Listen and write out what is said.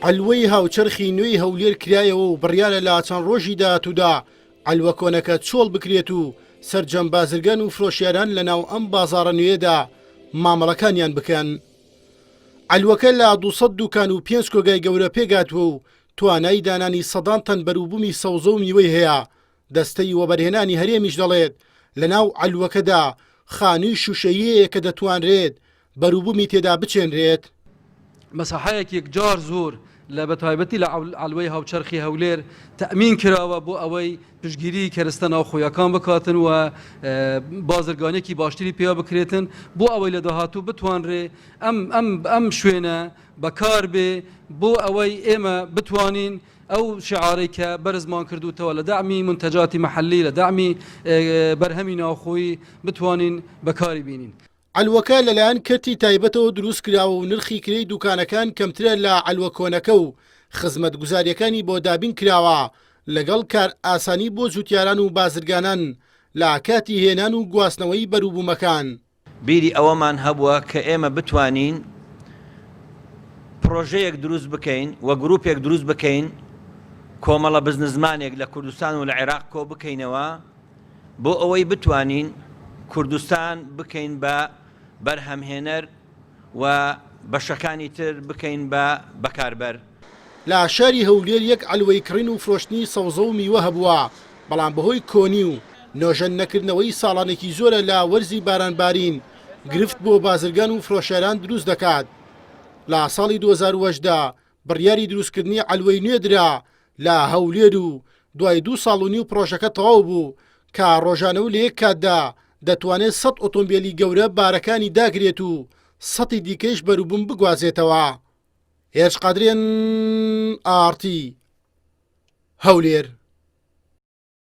عەلوەی هاوچەرخی نوێی هەولێر کرایەوە و بڕیارە لە چەند ڕۆژی داهاتوودا عەلوە کۆنەکە چۆڵ بکرێت و سەرجەم بازرگان و فرۆشیاران لەناو ئەم بازاڕە نوێیەدا مامەڵەکانیان بکەن. عەلوەکە لە 200 دوکان و پێنج کۆگای گەورە پێکهاتووە و توانای دانانی سەدان تەن بەروبوومی سەوزە و میوەی هەیە، دەستەی وەبەرهێنانی هەرێمیش دەڵێت، لەناو عەلوەکەدا خانووی شووشەیی هەیە کە دەتوانرێت بەروبوومی تێدا بچێنرێت. مەساحەیەک یەکجار زۆر لە بەتایبەتی لە عەلوەی هاوچەرخی هەولێر تەئمین کراوە بۆ ئەوەی پشتگیری کەرستە ناوخۆیەکان بکاتن و بازرگانیەکی باشتری پێوە بکرێتن بۆ ئەوەی لە داهاتوو بتوانرێ ئەم ئەم ئەم شوێنە بەکار بێ بۆ ئەوەی ئێمە بتوانین ئەو شیعارەی کە بەرزمان کردووتەوە لە دەعمی مونتەجاتی مەحەلی لە دەعمی بەرهەمی ناوخۆیی بتوانین بەکاری بینین. عەلوەکە لەلایەن کەرتی تایبەتەوە دروستکراوە و نرخی کرێی دوکانەکان کەمترە لە عەلوە کۆنەکە و خزمەتگوزارییەکانی بۆ دابین کراوە لەگەڵ کارئاسانی بۆ جوتیاران و بازرگانان لە کاتی هێنان و گواستنەوەی بەروبوومەکان. بیری ئەوەمان هەبووە کە ئێمە بتوانین پڕۆژەیەک دروست بکەین و گروپێک دروست بکەین کۆمەڵە بزنسمانێک لە کوردستان و لە عێراق کۆ بکەینەوە بۆ ئەوەی بتوانین کوردستان بکەین بە بەرهەمهێنەر و بەشەکانی تر بکەین بە بەکاربەر. لە شاری هەولێر یەک عەلوەی کڕین و فرۆشتنی سەوزە و میوە هەبووە، بەڵام بەهۆی کۆنی و نۆژەن نەکردنەوەی ساڵانێکی زۆرە لە وەرزی بارانبارین گرفت بۆ بازرگان و فرۆشیاران دروست دەکات. لە ساڵی 2018 بڕیاری دروستکردنی عەلوەی نوێ درا لە هەولێر و دوای دوو ساڵ و نیو پڕۆژەکە تەواو بوو کە ڕۆژانە و لە یەک کاتدا دەتوانێت سەد ئۆتۆمبێلی گەورە بارەکانی داگرێت و سەتی دیکەیش بەروبووم بگوازێتەوە. هێرش قادری ئێن ئاڕ تی، هەولێر.